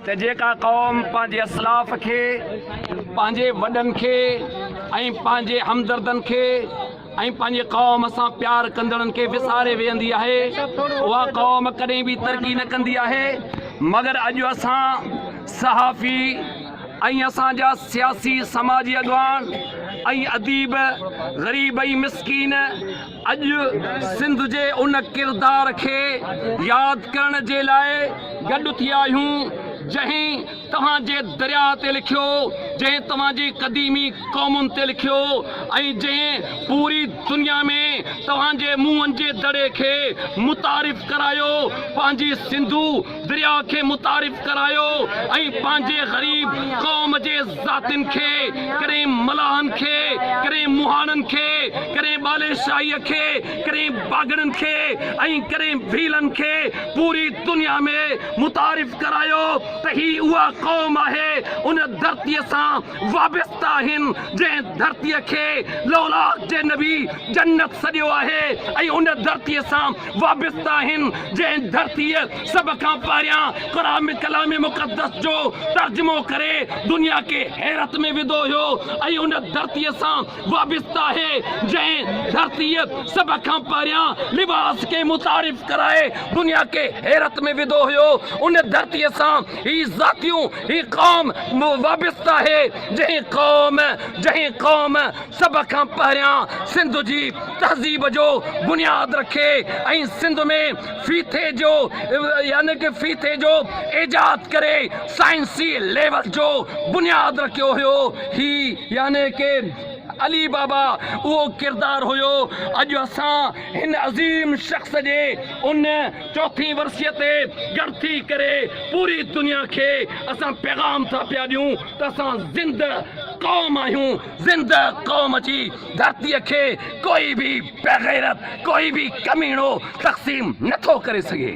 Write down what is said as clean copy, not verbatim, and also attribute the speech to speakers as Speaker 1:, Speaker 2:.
Speaker 1: ته جيڪا قوم پنهنجي اسلاف کي، پنهنجي وڏن کي ۽ پنهنجي همدردن کي ۽ پنهنجي قوم سان پيار ڪندڙن کي وساري ويهندي آهي، اها قوم ڪڏهن به ترقي نه ڪندي آهي. مگر اڄ اسان صحافي ۽ اسان جا سياسي سماجي اڳواڻ ۽ اديب غريب ۽ مسڪين اڄ سنڌ جي ان ڪردار کي ياد ڪرڻ جي لاء گڏ ٿيا آهيون، جنهن توهان جي درياهه تي لکيو، جنهن توهان جي قديمي قومن تي لکيو ۽ جنهن پوري دنيا ۾ توهان جي موهن جي دڙي کي متعارف ڪرايو، پنهنجي سنڌو درياء کي متعارف ڪرايو ۽ پنهنجي غريب قوم جي ذاتين کي، ڪڏهن ملاحن کي، ڪڏهن مهاڻن کي، ڪڏهن ٻاليشاهيء کي، ڪڏهن باگڙن کي ۽ ڪڏهن ڀيلن کي پوري دنيا ۾ متعارف ڪرايو ته هي اها قوم آهي ان ڌرتيء سان وابسته آهن جنهن ڌرتيء کي لولاڪ جي نبي جنت سڏيو آهي ۽ ان ڌرتيء سان وابسته آهن، جنهن ڌرتيء سڀ کان پهريان قرآن ڪلام مقدس جو ترجمو ڪري دنيا کي حيرت ۾ وڌو هيو ۽ ان ڌرتيء سان وابسته آهي، جنهن ڌرتيء سڀ کان پهريان لباس کي متعارف ڪرائي دنيا کي حيرت ۾ وڌو هيو، ان ڌرتيء سان هي ذاتيون، هي قوم وابسته آهي، جنهن قوم، جنهن قوم سڀ کان پهريان سنڌ جي تهذيب جو بنياد رکي ۽ سنڌ ۾ ڦيٿي جو يعني ڪه ڦيٿي جو ايجاد ڪري سائنسي ليول جو بنياد رکيو هيو هي يعني ڪه علي بابا اهو ڪردار هيو اڄ اسان هن عظيم شخص جي ان چوٿين ورسيء تي گڏ ٿي ڪري پوري دنيا کي اسان پيغام ٿا پيا ڏيون ته اسان زنده قوم آهيون زنده قوم جي ڌرتيء کي ڪوئي به بيغيرت ڪوئي به ڪميڻو تقسيم نٿو ڪري سگهي.